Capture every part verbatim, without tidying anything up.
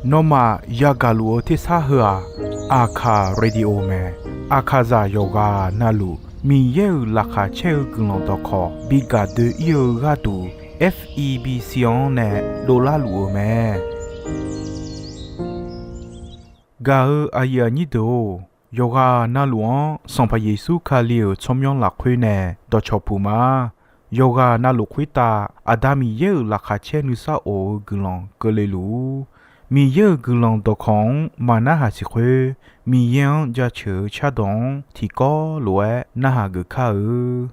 Nawmaf yagaq luf-eu tersar heu-aq, Aqkaq Radio mae. Aqkaqzaq yawqghaq navluf Miqyaer-euq laqkhaq caer-eu guiqlanq dawqkawq bi gaq doe-ir-eu gharduq, F E B C-anr nae dovlar luf-eu mae. Gaq-eu aqyuif aqnyir deuq-or, yawqghaq navluf-anr Sanqpaq Yeqsur Kali-euq tsawrmyanr lafkhoer nae dawqcawq puq ma. Yawqghaq navluf khoertav Aqda Miqyaer-euq laqkhaq caer nuisar of-eu guiqlanq keuvle luf-ur. Miqyaer-euq guiqlanq dawqkawq-anr maqnarhaq siq khoer, Miqyaer-anr jaceuq-eu cardawq-anr tiqkawv lof-aer narhaq geuf kar-eu.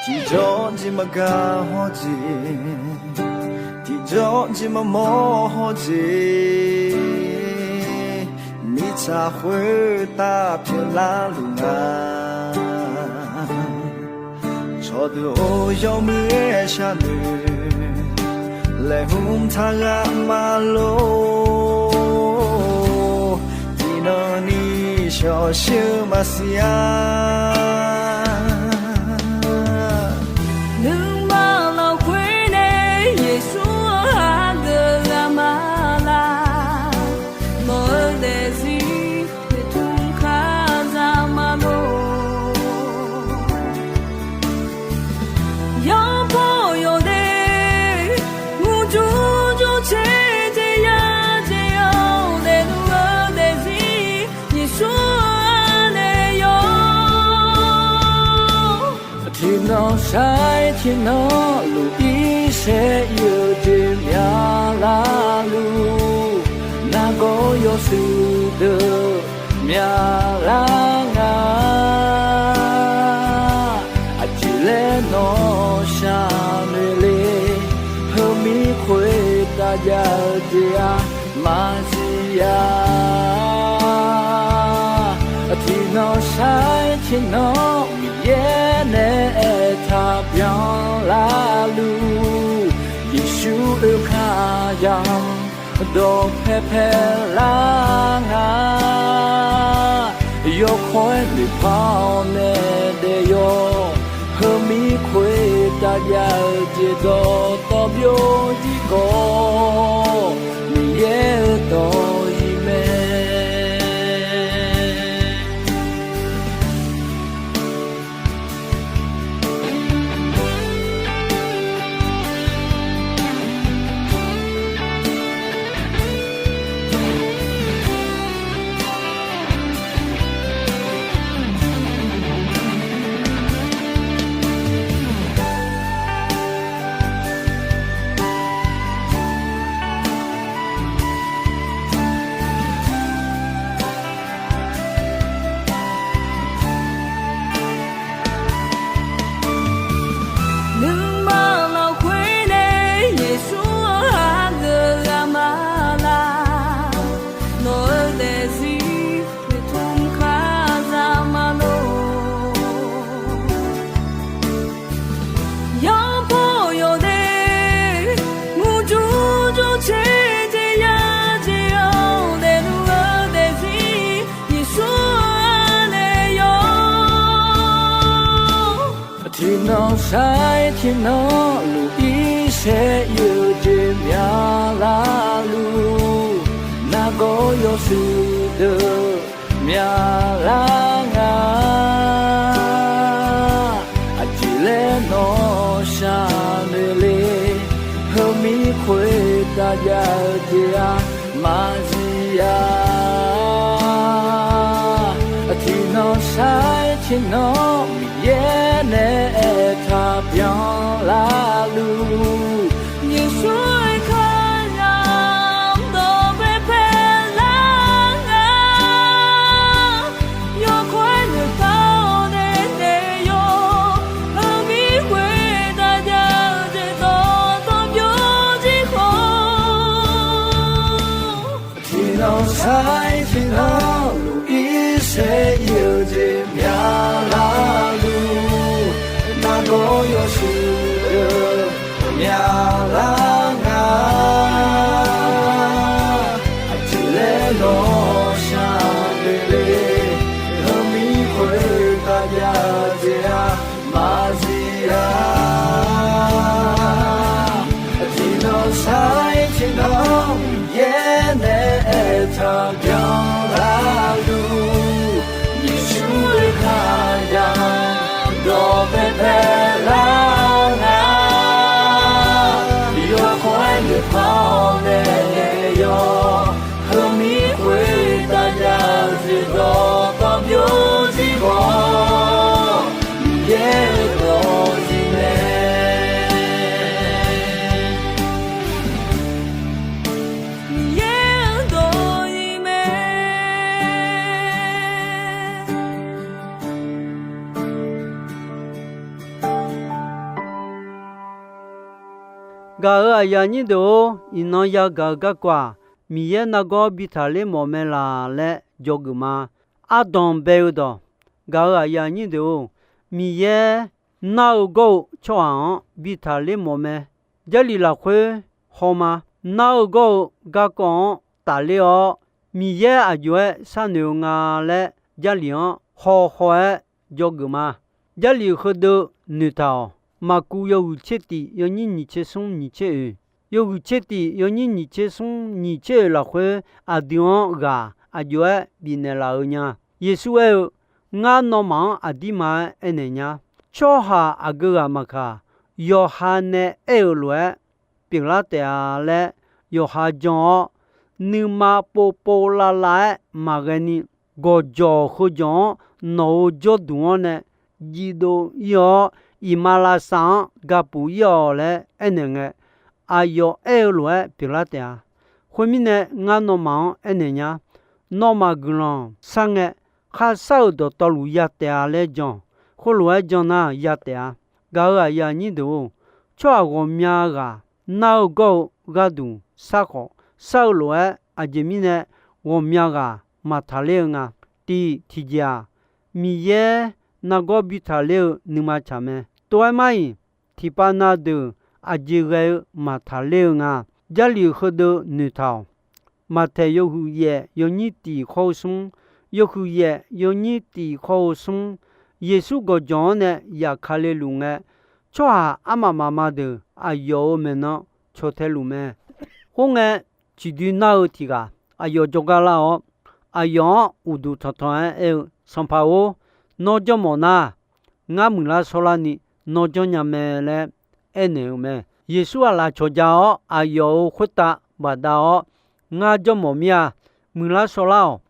Tiqjawr jeq maqgaq hawr jeq, tiqjawr jeq maqmawr hawr jeq, mirtsaq khoertav pyeuflar luf nga. Cawqdeuq-or, yawmuiq-aer sharnoeq laeqhmq taqghaq maqlor. Tiqnan ni shawqshir-eu maqsiq-a. Nuima lafkhoer nae Yeqsur-anr hageuf ghaq ma laq. Nawq-eu daefzir noeqtmq kar za ma lor. Yawbaw yawdaef murjur jur caer jeq ya jeq-anr daefluf-eu daefzir Yeqsur-anr nae yawr. Tiqnan sar-aer tiqnan luf-ir saer ir-eu jeq myaq larluf, nargawr yawshuif deuq myaq lar nga. Aqjeq laer nawq sharnoeq le, heumir khoertav jav-eu jeq-aq maqsiq-a. Tiqnan sar-aer tiqnan Miqyaer nae aertaq byan larluf, Yeqsur oekar yamq dawqpae pae lar nga. Yawkawr-aer noeqpar-awr nae daef yawr, heumir khoertav jav-eu jeq dawqtawv byovjir khawf, Miqyaer-euq dawq-iq mae. Nuima lafkhoer nae Yeqsur-anr hageuf ghaq ma laq. Nawq-eu daefzir noeqtmq kar za ma lor. Yawbaw yawdaef murjur jur caer jeq ya jeq-anr daefluf-eu daefzir Yeqsur-anr nae yawr. Tiqnan sar-aer tiqnan luf-ir saer ir-eu jeq myaq larluf, nargawr yawshuif deuq myaq lar nga. Aqjeq laer nawq sharnoeq le, heumir khoertav jav-eu jeq-aq maqsiq-a. Tiqnan sar-aer tiqnan Miqyaer nae aertaq byan larluf, Yeqsur oekar yamq dawqpae pae lar nga. Yawkawr-aer noeqpar-awr nae daef yawr, heumir khoertav jav-eu jeq dawqtawv byovjir khawf, tiqnan sar-aer tiqnan luf-ir saer ir-eu Jeq myaqlar luf, nargawr yawshuif deuq myaqlar nga. Aqjeq laer nawq shaq doeq le, heumir khoertav jav jeq-a maqzif-a. Tiqnan sar-ir tiqnan yaer nae aertaq byanlar luf, Yeqsur-euq kar ya dawqpae paelar nga. Yawkawr-aer noeqpar-awr nae yawq, heumir khoertav jav jeq dawqtawv byov zir khawf, Miqyaer-euq dawq zir mae. Miqyaer-euq dawq zir mae. Gaq-euq aqyuif aqnyir deuq-or, iqnan yagaq-eu garkawv-aq, Miqyaer nargawr bi taqler mawf mae laq laer dzawgeuf ma. Ardanq bae-eu dawq. Gaq-euq aqyuif aqnyir deuq-or, Miqyaer nar-eu gawr-eu tsawrhaq-anr bi taqler mawf mae. Jarlif lafkhoer haw ma. Nar-eu gawr-eu garkawv-anr tafler-awr, Miqyaer aqjox-aer sharnoeq-eu nga laer Jarlif-anr haw haw-aer dzawgeuf ma. Jarlif heudeuv noeqtaq-awq. Maqkuv yawhuiq tser tif yawnyir nyiq tser smr nyiq tser oeq, yawhuiq tser tif yawnyir nyiq tser smr nyiq tser oeq lafkhoer aqdui-anr ghaq aqjox-aer bifnaeq laf-eu nya. Yeqsur aer-eu, Ngar nawmaf-anr aqdirma-aer aernaeq nya. Tsawrhaq aqgeu ghaq maqkaq, yawqha nae aer-euq lof-aer pyeuflar taef-a laer yawqha jan-awr, nuima povpov lavlav-aer maqghae ni, gawqjawq heujawq-anr nawq-euq jawrduq-anr nae jiv dov ir-awr, iqmalavshav-anr gapuf ir-awq laer aernaeq ngae, aqyawf aer-eu lof-aer pyeuflar taef-a. Khoermirnae, ngar nawmaf-anr aernaeq nya. Nawmaf guiqlanq shar ngae, kharshar-euq dawqtawvluf ya taef-a laer jan. Khoerlof-aer jan nar ya taef-a. Gaq-euq aqyuif aqnyir deuq-or, tsawrhaq ghawqmya ghaq nar-eu gawr-eu gharduq shar khawf, shar-eu lof-aer aqjeq mirnae ghawqmya ghaq maqtaqler-eu nga. Tiq, tiqjeq-aq, Miqyaer nargawr bi taqler-eu nuima tsaq mae. Tov-aer mar-iq, tiqpav na deuq aqjeq ghae-eu maqtaqler-eu nga. Jarlif heudeuv noeqtaq-awq. Maqtaeq yawhuiq yaef yawnyir tif khawr-eu smr, yawhuiq yaef yawnyir tif khawr-eu smr, Yeqsur gawqjawq-anr nae yaf ka le luf ngae, tsawrhaq armaf mafma deuq aqyawf-euq maeqnan caw tae luf mae. Khoerngae, ciqdui nar-eu tiq ghaq aqyawf jawrgar lar-awr, aqyawf-anr uqduq tanqtanq-aer aer-eu, Sanqpaq-or, nawr janrmawf nar, ngar muiqlar shawrlarni nawr janrnya mae laer aernaeq-eu mae. Yeqsur aqlaf cawqja-awr, aqyawf-euq khoertav bafdav-awr, Ngar janrmawf mir-a. Muiqlar shawrlar-awq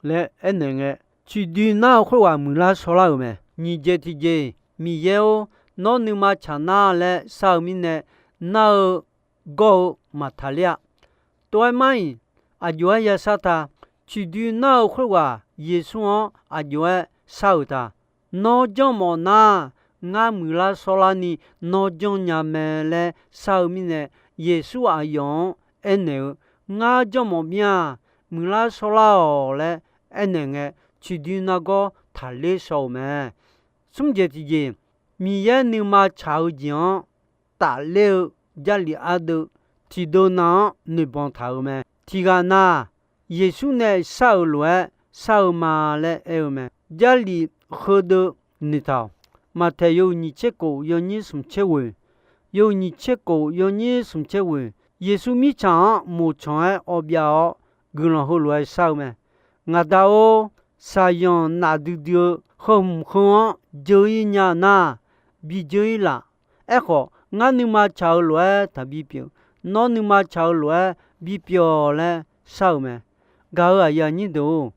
laer aernaeq ngae, ciqdui nar-eu khoerghaq muiqlar shawrlar-euq mae. Nyiq jeq tiqjeq, Miqyaer-or, nawr nuima tsaq nar laer shar-eu mirnae, nar-eu gawr-eu maqtaqler-a. Tov-aer mar-iq, aqjox-aer yashar ta. Ciqdui nar-eu khoerghaq Yeqsur-anr aqjox-aer shar-euq ta. Nawr janrmawf nar, ngar muiqlar shawrlarni nawr janrnya mae laer shar-eu mirnae, Yeqsur aqyawf-anr aernaeq-eu, Ngar janrmawf mir-a. Muiqlar shawrlar-awq laer aernaeq ngae, ciqdui nargawr taqler shaw-euq mae. Smr jeq tiqjeq, Miqyaer nuima tsaq-eu jeq-anr tafler-eu Jarlif ardeuv tiqdeuv nav-anr noeqbanq taq-euq mae. Tiq ghaq na, Yeqsur nae shar-euq lof-aer shar-eu ma laer aer-eu mae. Jarlif heudeuv noeqtaq-awq. Maqtaeq yawhuiq nyiq tser kof yawnyir smq tser ghoeq, yawhuiq nyiq tser kof yawnyir smq tser ghoeq, Yeqsur mirtsaq-anr moqtsanq-aer awbyav-awr, guiqlanq heulof-aer shar-eu mae. Ngaq Da-or, shaqzanq naf duidui-eu heu hmq heu-anr dzeur-ir nya nar, bi dzeur-ir laf. Aerkhawf, ngar nuima tsaq-eu lof-aer taqbi pyeuf. Nawr nuima tsaq-eu lof-aer bipyeuf-awq laer shar-euq mae. Gaq-euq aqyuif aqnyir deuq-or,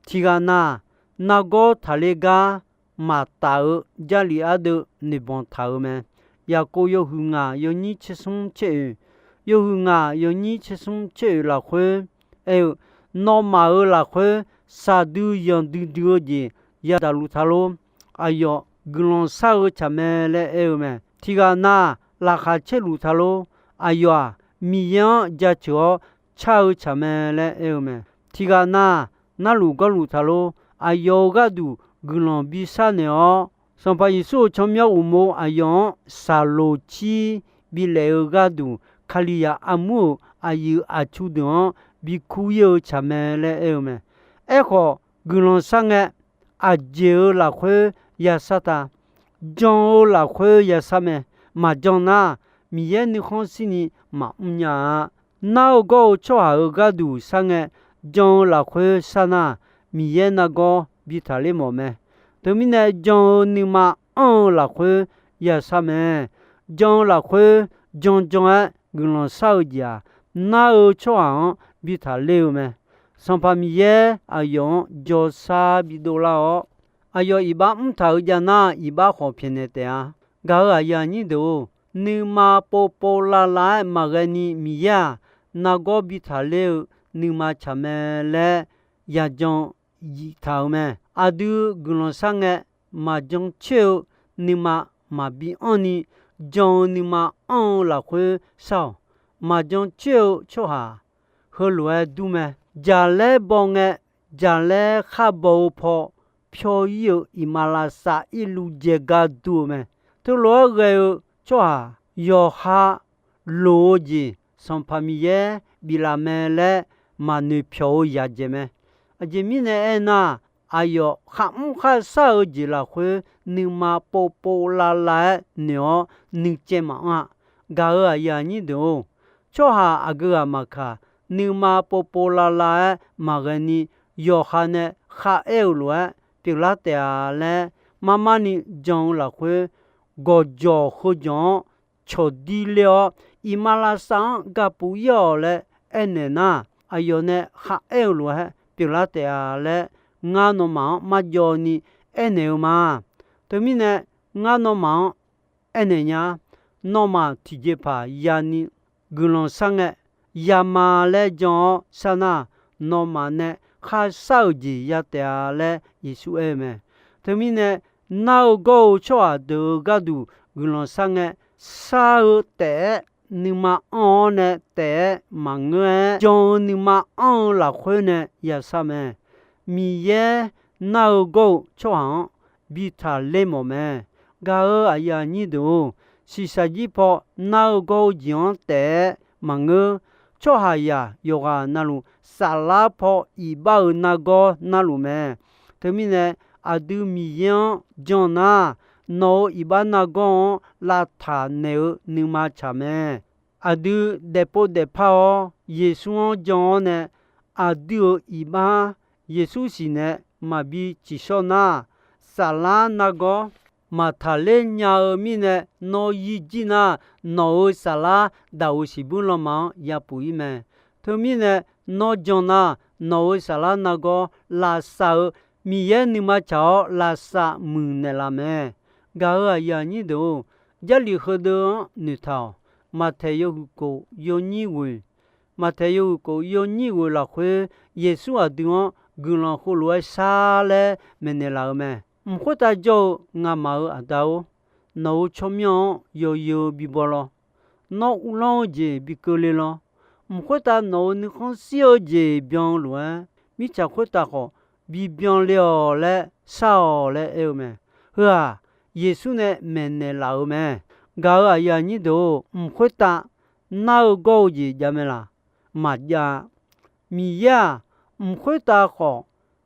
tiq ghaq na, nargawr taqler gar maqtaf-eu Jarlif ardeuv noeqbanq taq-euq mae. Yaqkov yawhuiq ngaq yawnyir tser smr tser oeq, yawhuiq ngaq yawnyir tser smr tser oeq lafkhoer aer-eu, Nawmaf-euq lafkhoer shaqdui yanq duidui-eu jeq yadaq luf ta lor. Aqyawf guiqlanq shar-eu tsaq mae laer aer-eu mae. Tiq ghaq na, laqkhaq caer luf ta lor. Aqyawf-aq, Miqyaer-anr jaceuq-awr car-eu tsaq mae laer aer-eu mae. Tiq ghaq na, narluf gawrluf ta lor. Aqyawf-euq gharduq guiqlanq bishar naeq-awr, Sanqpaq Yeqsur-euq tsawrmyanr uqmov aqyawf-anr shaqloq cir bilaef-eu gharduq, Kalizaq armur-euq aqyuif aqtsu deuq-anr bikur ir-eu tsaq mae laer aer-eu mae. Aerkhawf, guiqlanq shar ngae, aqjeq-euq lafkhoer yashar ta. Jan-eu lafkhoer yashar mae. Maqjan nar, Miqyaer nuikhanr shirni maqmr nya-a. Nar-eu gawr-eu tsawrhaq-euq gharduq shar ngae, jan-eu lafkhoer shar nar, Miqyaer nargawr bi taqler mawf mae. Teumirnae, jan-eu nuima anr-eu lafkhoer yashar mae. Jan-eu lafkhoer janjan-aer guiqlanq shar-eu jeq-aq, nar-eu tsawrhaq-anr bi taqler-eu mae. Sanqpaq Miqyaer aqyawf-anr jawrshar bidov lar-awr, aqyawf iqbax mrtaq-euq jav nar, iqbax khawf pyaeqnaeq taef-a. Gaq-euq aqyuif aqnyir deuq-or, nuima povpov lavlav-aer maqghae ni Miqyaer-aq, nargawr bi taqler-eu nuima tsaq mae laer yajan yif taq-euq mae. Aqdui guiqlanq shar ngae, maqjan coer-eu nuima maqbi anr ni, jan-eu nuima anr-eu lafkhoer shar-awq. Maqjan coer-eu tsawrhaq heulof-aer dur mae. Jaqlaer baw ngae, jaqlaer khar baw-eu paw pyawr ir-eu iqmalavshav irluv jaegar dur-eu mae. Teulof-aer ghae-eu tsawrhaq yawqha loq-eu jeq Sanqpaq Miqyaer biflaf mae laer maqnoeq pyawq-eu yaqjeq mae. Aqjeq mirnae aernar, aqyawf kharmr kharshar-eu jeq lafkhoer nuima povpov lavlav-aer noeq-awr nuicaev maqanr-a. Gaq-euq aqyuif aqnyir deuq-or, tsawrhaq aqgeu ghaq maqkaq, nuima povpov lavlav-aer maqghae ni, yawqha nae kharaer-euq lof-aer pyeuflar taef-a laer, mar mar ni jan-eu lafkhoer gawqjawq heujawq-anr cawqdir ler-awr, iqmalavshav-anr gapuf ir-awq laer aernaeq nar, aqyawf nae kharaer-euq lof-aer pyeuflar taef-a laer, ngar nawmaf-anr marjawv ni aernaeq-eu ma. Teumirnae, ngar nawmaf-anr aernaeq nya. Nawmaf tiqjeqpaq yani guiqlanq shar ngae, yama laer jan-awr shar nar, nawmaf nae kharshar-euq jeq ya taef-a laer Yeqsur aer-eu mae. Teumirnae, nar-eu gawr-eu tsawrhaq deuq-euq gharduq guiqlanq shar ngae, shar-eu taef-aer nuima anr-awr nae taef-aer maqngeur-aer, jan-eu nuima anr-eu lafkhoer nae yashar mae. Miqyaer nar-eu gawr-eu tsawrhaq-anr bi taqler mawf mae. Gaq-euq aqyuif aqnyir deuq-or, shiqshaq jir paw nar-eu gawr-eu jeq-anr taef-aer maqngeur. Tsawrhaqzaq yawqghaq navluf, saflar paw iqbax-euq nargawr narluf mae. Teumirnae, aqdui Miqyaer-anr jan nar, nawq-euq iqbax nargawr-anr lavtaq naeq-eu nuima tsaq mae. Aqdui daefpov daefpar-awr Yeqsur-anr jan-awr nae, aqdui-euq iqbax Yeqsur siq nae maqbi tsiqshawr nar, saflar nargawr maqtaqler nya-eu mirnae, nawr yir jir nar, nawq-euq saflar daq-euq siqbuir lanma-anr yapuf ir mae. Teumirnae, nawr jan nar, nawq-euq saflar nargawr lavsav-eu Miqyaer nuima tsaq-awr lavsav muiqnaeq laf mae. Gaq-euq aqyuif aqnyir deuq-or, Jarlif heudeuq-anr noeqtaq-awq. Maqtaeq yawhuiq kof yawnyir ghoeq, Maqtaeq yawhuiq kof yawnyir ghoeq lafkhoer, Yeqsur aqdui-anr guiqlanq heulof-aer shar laer maeqnaeq laf-eu mae. Mq khoertav jawr-eu ngamaf-euq Aqda-or, nawq-euq tsawrmyanr-anr yawzeu bibaw lawr. Nawr uvlanr-eu jeq bi keuvle lawr. Mq khoertav nawq-euq nuikhanr shir-eu jeq byan-eu lof-aer, mirtsaq khoertav khawf bibyan le-awq laer shar-awq laer aer-eu mae. Heu-aq, Yeqsur nae maeqnaeq laf-eu mae. Gaq-euq aqyuif aqnyir deuq-or, mq khoertav nar-eu gawr-eu jeq jav mae laq? Maqjav-a. Miqyaer-aq, mq khoertav khawf,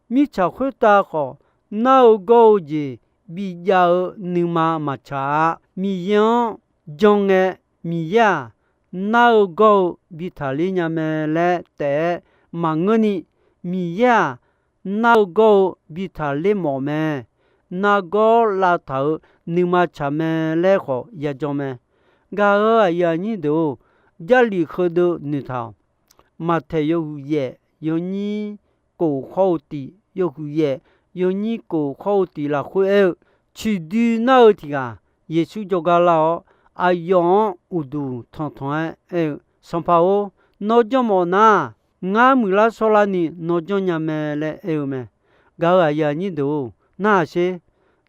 mirtsaq khoertav khawf, nar-eu gawr-eu jeq bijav-eu nuima maqtsaq-a. Miqyaer-anr jan ngae, Miqyaer-aq, nar-eu gawr-eu bi taqler nya mae laer taef-aer maqngeurni, Miqyaer-aq, nar-eu gawr-eu bi taqler mawf mae. Nargawr lavtaq-euq nuima tsaq mae laer khawf yajan mae. Gaq-euq aqyuif aqnyir deuq-or, Jarlif heudeuq noeqtaq-awq. Maqtaeq yawhuiq yaef yawnyir kof khawr-eu tiq, yawhuiq yaef yawnyir kof khawr-eu tiq lafkhoer aer-eu, ciqdui nar-eu tiq ghaq Yeqsur jawrgar lar-awr, aqyawf-anr uqduq tanqtanq-aer aer-eu, Sanqpaq-or, nawr janrmawf nar, ngar muiqlar shawrlarni nawr janrnya mae laer aer-eu mae. Gaq-euq aqyuif aqnyir deuq-or, narhaq sher.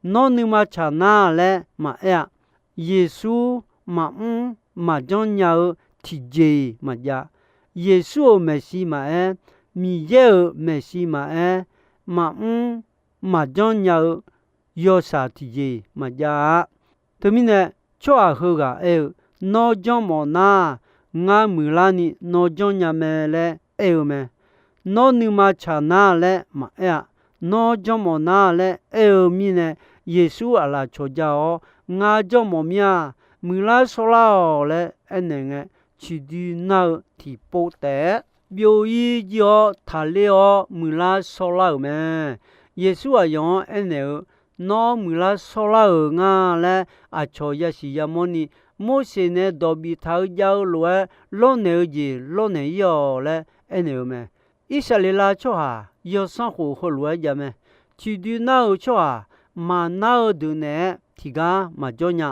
Nawr nuima tsaq nar laer maqaer-a. Yeqsur maqmr maqjanr nya-eu tiqjeq-iq maqjav. Yeqsur-euq maeqshi maqaer, Miqyaer-euq maeqshi maqaer, maqmr maqjanr nya-eu yawshaq tiqjeq maqjav-a. Teumirnae, tsawrhaq heughaq aer-eu, Nawr janrmawf nar, ngar muiqlar ni nawr janr nya mae laer aer-eu mae. Nawr nuima tsaq nar laer maqaer-a. Nawr janrmawf nar laer aer-eu mirnae, Yeqsur aqlaf cawqja-awr, Ngar janrmawf mir-a, muiqlar shawrlar-awq laer aernaeq ngae, ciqdui nar-eu tiqpov taef-aer byov-ir jir-awr taqler-awr muiqlar shawrlar-euq mae. Yeqsur aqyawf-anr aernaeq-eu, Nawr muiqlar shawrlar-euq nga laer aqcawq yasiq yamawrni, Morseq nae dawq biftaq-eu jav-eu lof-aer lawrnaeq-eu jeq lawrnaeq-ir-awq laer aernaeq-eu mae. Irsaqleqlav tsawrhaq yawsanr khof heulof-aer jav mae. Ciqdui nar-eu tsawrhaq maqnar-eu deuq naeq-aer tiqgar maqjawr nya.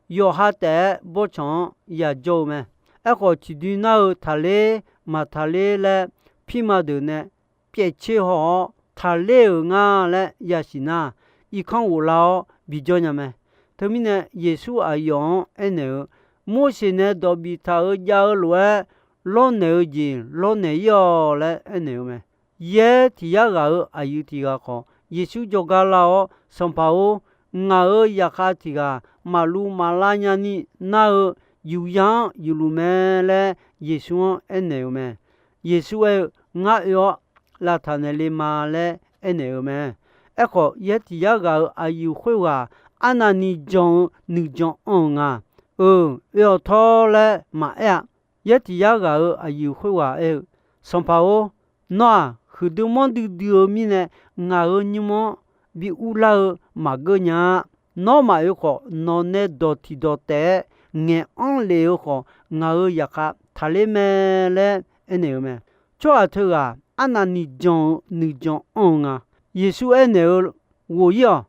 Yawqha taef-aer bawrtsanq-anr yajawr-eu mae. Aerkhawf, ciqdui nar-eu taqler maqtaqler laer pirma deuq nae pyaev tser haw-awr, taqler-euq nga laer yasiq nar, irkanr ghoflar-awr bijawr nya mae. Teumirnae, Yeqsur aqyawf-anr aernaeq-eu, Morseq nae dawq biftaq-eu jav-eu lof-aer lawrnaeq-eu jeq lawrnaeq-ir-awq laer aernaeq-eu mae. Yaer tiq yar ghaq-euq aqyuif tiq ghaq khawf, Yeqsur jawrgar lar-awr, Sanqpaq-or, ngaq-euq zaqkhav tiq ghaq maqluv maqlar nyani nar-eu yuqya-anr yuqluf mae laer Yeqsur-anr aernaeq-eu mae. Yeqsur aer-eu, Ngar oe-awr lavtaq naeq le ma laer aernaeq-eu mae. Aerkhawf, yaer tiq yar ghaq-euq aqyuif khoerghaq arnavni jan-eu nuijan anr-eu nga. Eu, oe-awq tawr laer maqaer-a. Yaer tiq yar ghaq-euq aqyuif khoerghaq aer-eu, Sanqpaq-or, nawr-aq, huiqdui manrdui dui-eu mirnae ngaq-euq nymr-anr bi urlar-eu maqgeur nya-a. Nawr maqoe khawf, nawq nae dawq tiqdawq taef-aer ngaeq anr lef-eu khawf, ngaq-euq zaqkhav taqler mae laer aernaeq-eu mae. Tsawrhaq teughaq arnavni jan-eu nuijan anr-eu nga. Yeqsur aernaeq-eu, Ghof-ir-awq.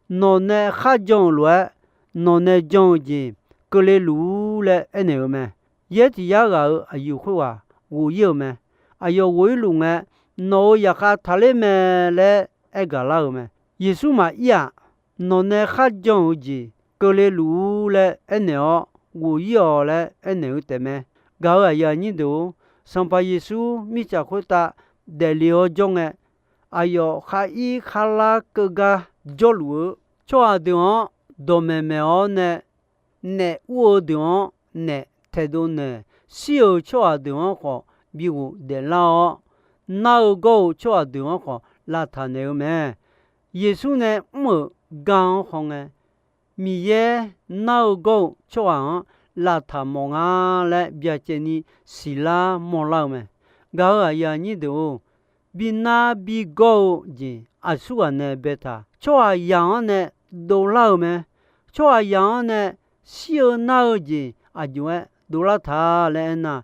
Nawq nae kharjan-euq lof-aer, nawq nae jan-eu jeq keuvle luf-ur laer aernaeq-eu mae. Yaer tiq yar ghaq-euq aqyuif khoerghaq ghof-ir-euq mae. Aqyawf ghof-ir luf ngae, Nawq-euq zaqkhav taqler mae laer aer gaq lar-euq mae. Yeqsur maqir-aq, Nawq nae kharjan-euq jeq keuvle luf-ur laer aernaeq-awr, ghof-ir-awq laer aernaeq-eu taefmae. Gaq-euq aqyuif aqnyir deuq-or, Sanqpaq Yeqsur mirtsaq khoertav daefle-awr jawr ngae, aqyawf khar ir khar lar keuv gar jawrluf-eu tsawrhaq deuq-anr dawqmaeq maeq-awr nae, naef ur-eu deuq-anr naef taedov naeq, shir-euq tsawrhaq deuq-anr khawf bi ghof daeflar-awr, nar-eu gawr-eu tsawrhaq deuq-anr khawf lavtaq naeq-eu mae. Yeqsur nae mr-euq gar-anr hawngae, Miqyaer nar-eu gawr-eu tsawrhaq-anr lavtaq mawf nga laer byacaevni siqlar mawrlar-eu mae. Gaq-euq aqyuif aqnyir deuq-or, bi nar bi gawr-eu jeq aqsur ghaq nae baetaq, tsawrhaqzaq-anr nae dovlar-eu mae. Tsawrhaqzaq-anr nae shir-eu nar-eu jeq aqjox-aer dovlar ta laer aernar,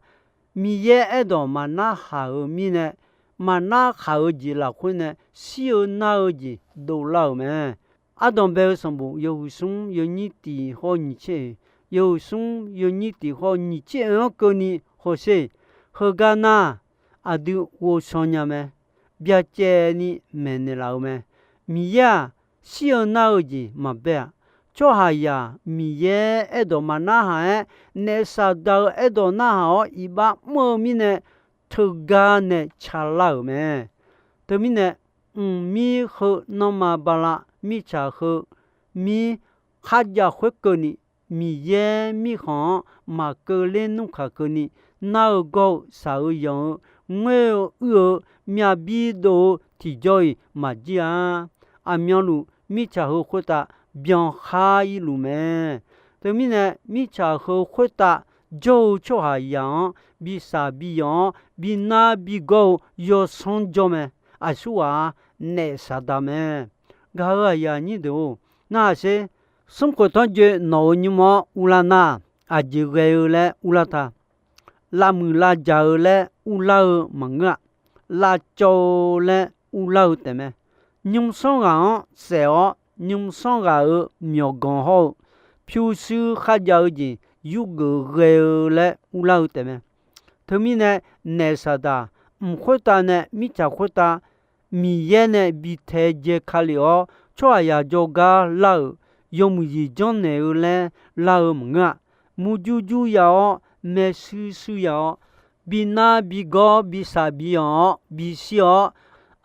Miqyaer aerdawq maqnar haq-euq mirnae, maqnar haq-eu jeq lafkhoer nae shir-eu nar-eu jeq dovlar-euq mae. Ardanq bae-eu sanqbof yawhuiq smr yawnyir tiq hawr nyiq tser oe, yawhuiq smr yawnyir tiq hawr nyiq tser oe-anr keuvni hawsher. Heugar nar, aqdui ghovshaw nya mae. Byacaevni maeqnaeq laf-eu mae. Miqyaer-aq, shir-eu nar-eu jeq maqbae-aq, tsawrhaqzaq Miqyaer aerdawq maqnar haq-aer, naef Saqdaq-eu aerdawq narhaq-awr iqbax mr-eu mirnae, teugar nae calar-euq mae. Teumirnae, mqmir heu nanrma bala mirtsaq heu mir kharjav khoerkeuvni, Miqyaer mirkhanq-anr maqkeuv ler nmr kaq keuvni, nar-eu gawr-eu shaq-eu yanq-eu ngoer-eu uir-eu myavbi dov-eu tiqjawr-iq maqjir-a. Aqmyanluf mirtsaq heu khoertav byankhar-ir luf mae. Teumirnae, mirtsaq heu khoertav jawr-eu tsawrhaqzaq-anr bi shaq bi yanq-awr bi nar bi gawr-eu yawsanr jawr mae. Aqsur ghaq-a, naef Saqdaq mae. Gaq-euq aqyuif aqnyir deuq-or, narhaq sher. Smrkhoeq tanrjoe nawq-euq nymr-anr urlar nar, aqjeq ghae-eu laer urlar ta. Lavmuiq lavjaq-eu laer urlar-eu maqngeur-aq, lavcawv-eu laer urlar-eu taefmae. Nymrsanr ghaq-anr saef-awr, nymrsanr ghaq-euq myawqganq hawr-eu pyurshuir kharjav-eu jeq yurgeuf ghae-eu laer urlar-eu taefmae. Teumirnae, naef Saqdaq, mq khoertav nae mirtsaq khoertav Miqyaer nae bi tae jae ka lef-awr, tsawrhaqzaq jawrgar lar-euq yawmuiq jeq janrnaeq-eu laer lar-eu maqngeur-aq, murjur jur ya-awr, maershuir shuir ya-awr, bi nar bi gawr bi shaq bi yanq-awr bishir-awr,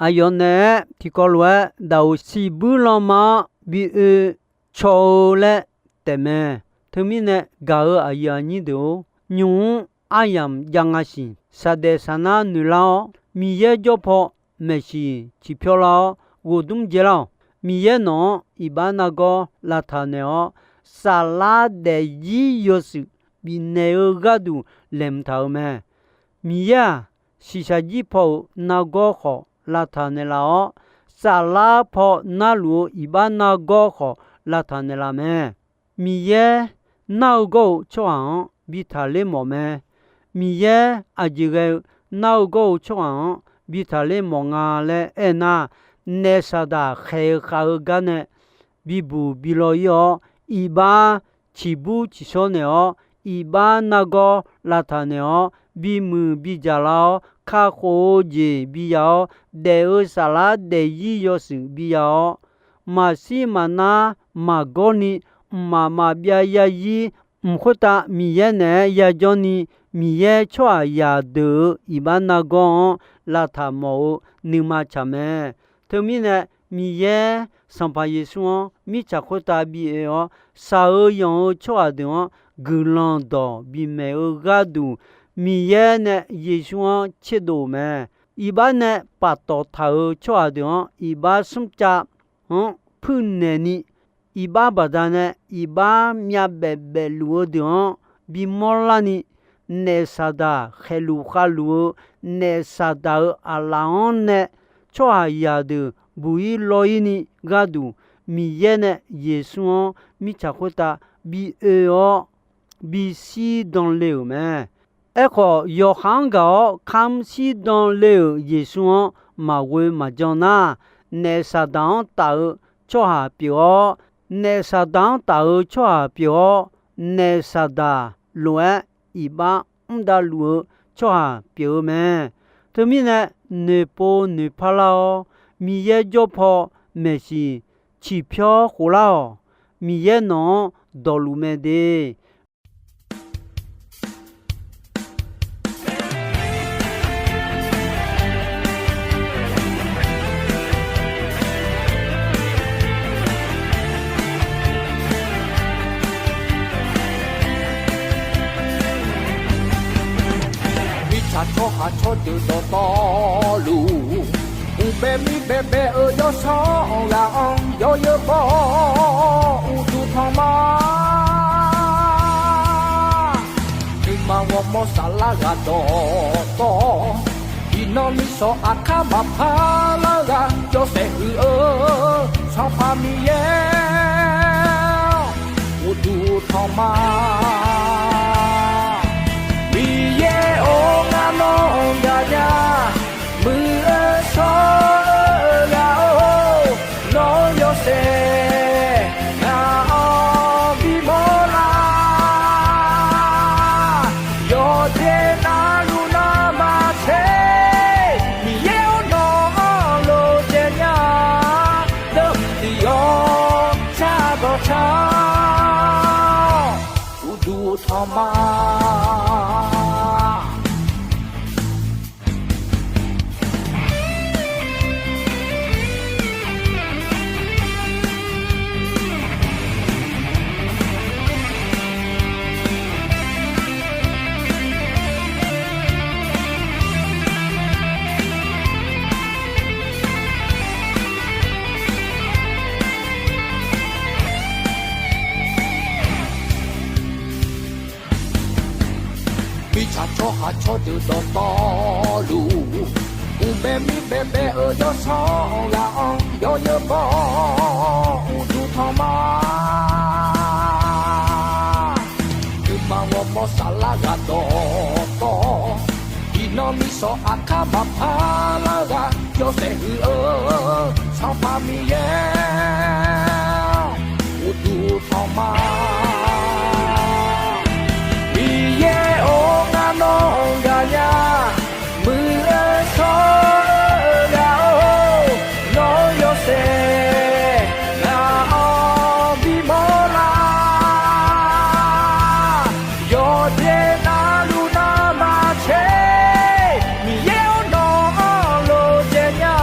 aqyawf naeq-aer tiqkawv lof-aer daqoq siqbuir lanma-anr bi oe caw-eu laer taefmae. Teumirnae gaq-euq aqyuif aqnyir deuq-or, nymq-mr aryamq jav nga siq. Saqdaef saqnar noeqlar-awr, Miqyaer jawr paw maeqsiq ciqpyawr lar-awr, ghofdmr dzae lar-awq. Miqyaer nawq-anr iqbax nargawr lavtaq naeq-awr, saflar daefzir yawshuif bifnaeq-eu gharduq laeqhmq taq-euq mae. Miqyaer-aq, shiqshaq jir paw-euq nargawr khawf lavtaq naeqlaf-awr, saflar paw narluf-eu iqbax nargawr khawf lavtaq naeqlaf mae. Miqyaer nar-eu gawr-eu tsawrhaq-anr bi taqler mawf mae. Miqyaer aqjeq ghae-eu nar-eu gawr-eu tsawrhaq-anr bi taqler mawf nga laer aernar, naef saqdaq khaeq-eu khav-eu gar nae bibuq bi law ir-awr, iqbax ciqbur ciqshawr naeq-awr, iqbax nargawr lavtaq naeq-awr, bimuiq bidzaq lar-awr, kakhof-eu jeq biya-awr, daef-eu saflar daefzir yawshuif biya-awr, maqshir maqnar maqgawr ni, mqmaq maqbyav yazir mq khoertav Miqyaer naeq-aer yajawr ni, Miqyaer tsawrhaqzaq deuq-euq iqbax nargawr-anr lavtaq mawf-eu nuima tsaq mae. Teumirnae, Miqyaer Sanqpaq Yeqsur-anr mirtsaq khoertav bi oe-awr, shaq-eu yanq-eu tsawrhaq deuq-anr guiqlanq dawq bimaeq-eu gharduq, Miqyaer nae Yeqsur-anr tserdov-euq mae. Iqbax nae paftawf taq-euq tsawrhaq deuq-anr iqbax smrcav-anr puirnaeq ni, iqbax baqdanae iqbax myavbaef baefluf-eu deuq-anr bimawr larni, naef saqdaq khaeqluf khavluf-eu, naef saqdaq-euq aqlaf-anr nae tsawrhaqzaq deuq buq-ir law-ir ni gharduq, Miqyaer nae Yeqsur-anr mirtsaq khoertav bi oe-awr, bishir dan le-euq mae. Aerkhawf, yawqha-anr gaq-awr kamr shir dan le-euq Yeqsur-anr maqghoe maqjan nar, naef saqdaq-anr taf-eu tsawrhaq pyeuf-awr, naef saqdaq-anr taf-eu tsawrhaq pyeuf-awr, naef saqdaq lof-aer iqbax mr davluf-eu tsawrhaq pyeuf-eu mae. Teumirnae, noeqpov noeqpar lar-awr, Miqyaer jawr paw maeqsiq ciqpyawr khof lar-awq. Miqyaer nawq-anr dawqluf mae de. Mirtsaq tsawrhaq tsawrdeuq dawqtawvluf, uqbae mir baebae-eu yawsanr ghaq-anr yawzeu baw-awr uqduq tanq ma. Nuima ghawrmawr saflar ghaq dawqtawv, iqnan misanq aqkar maqpar lar ghaq yawshaef huiq-eu Sanqpaq Miqyaer-awr, uqduq tanq ma. Miqyaer-or, ngar nawr gaqnya, muiq-eu shawr-eu ghaq-or, nawr yawshaef ngaq-anr bimawr lar. Yawqjeq navluf navmaqtser, Miqyaer-or, nawq-anr lof caev nya, deuq tiq yawr car dawq car, uqduq tanq ma. Mirtsaq tsawrhaq tsawrdeuq dawqtawvluf, uqbae mir baebae-eu yawsanr ghaq-anr yawzeu baw-awr uqduq tanq ma. Nuima ghawrmawr saflar ghaq dawqtawv, iqnan misanq aqkar maqpar lar ghaq yawshaef huiq-eu Sanqpaq Miqyaer-awr, uqduq tanq ma. Miqyaer-or, ngar nawr gaqnya, muiq-eu shawr-eu ghaq-or, nawr yawshaef ngaq-anr bimawr lar. Yawqjeq navluf navmaqtser, Miqyaer-or, nawq-anr lof caev nya,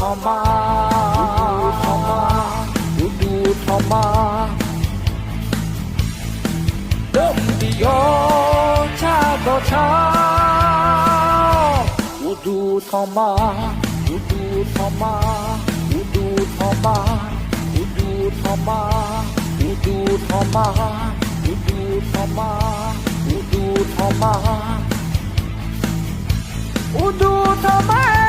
tanqma, uqduq tanqma, uqduq tanqma, dawqmq tiq yawr car dawq car-awr, uqduq tanqma, uqduq tanqma, uqduq tanqma, uqduq tanqma, uqduq tanqma, uqduq tanqma, uqduq tanqma, uqduq tanqma-aer.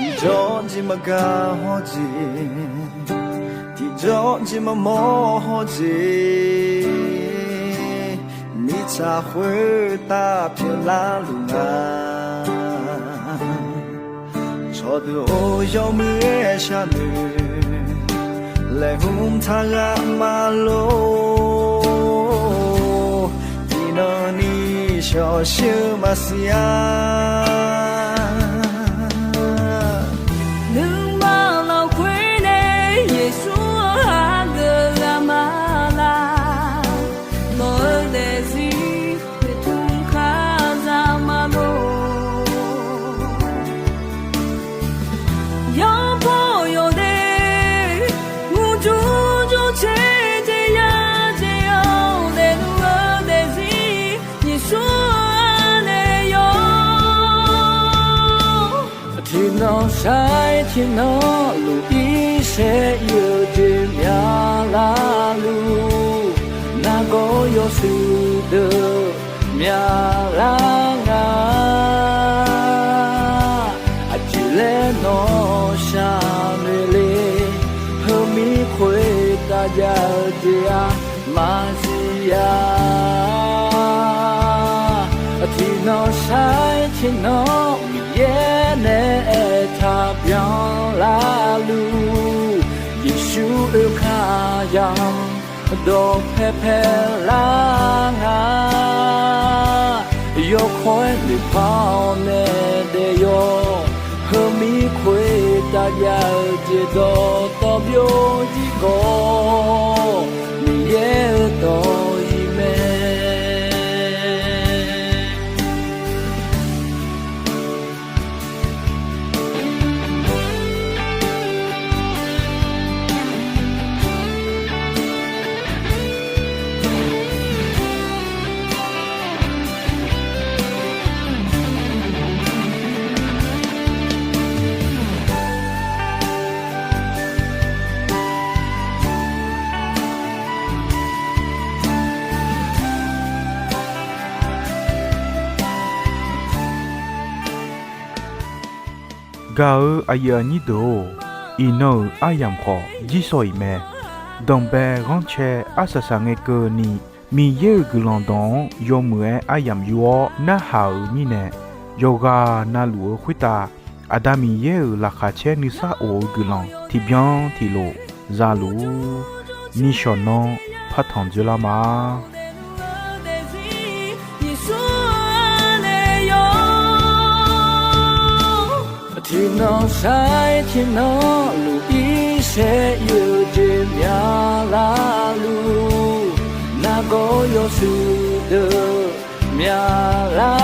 Tiqjawr jeq maqgaq hawr jeq, tiqjawr jeq maqmawr hawr jeq, mirtsaq khoertav pyeuflar luf nga. Cawqdeuq-or, yawmuiq-aer sharnoeq, laeqhmq taq ghaq ma lor. Iqnan ni shawqshir-eu maqsiq-a. Nuima lafkhoer nae Yeqsur-anr hageuf ghaq ma laq. Nawq-euq daefzir noeqtmq kazaq ma lor. Yawbaw yawdaef murjur jurcaer jeq ya jeq-awr, daefluf-eu daefzir Yeqsur-anr nae yawr. Tiqnan sair tiqnan luf irsaer ir-eu jeq myaqlar luf, nargawr yawshuif deuq myaqlar nga. Aqjeq laer nawr sharnoeq le, heumir khoertav jav-eu jeq-aq maqsiq-a. Tiqnan sair tiqnan Miqyaer nae aertaq byanlar luf, Yeqsur oekar yamq dawqpae paelar nga. Yawkawr-aer noeqpar-awr nae daef yawr, heumir khoertav jav-eu jeq dawqtawv byov jir gawr, Miqyaer-euq dawq ir mae. Gaq-eu aqyuif aqnyir deuq-or, iqnan-euq aryamq khawf jirsawq iq mae. Danqbae ghanrcae arsaq saqngae keuvni, Miqyaer-euq guiqlanq dawq-anr yawmuiq-aer aryamq yur-awr narhaq-euq mirnae, yawqghaq navluf-eu khoertav Aqda Miqyaer-euq laqkhaq caer nuisar of-eu guiqlanq tiqbyan tiqlof zaluf-ur. Nishawq nanr partanq dzoerlar ma. Tiqnan sair tiqnan luf irsaer ir-eu jeq myaqlar luf, nargawr yawshuif deuq myaqlar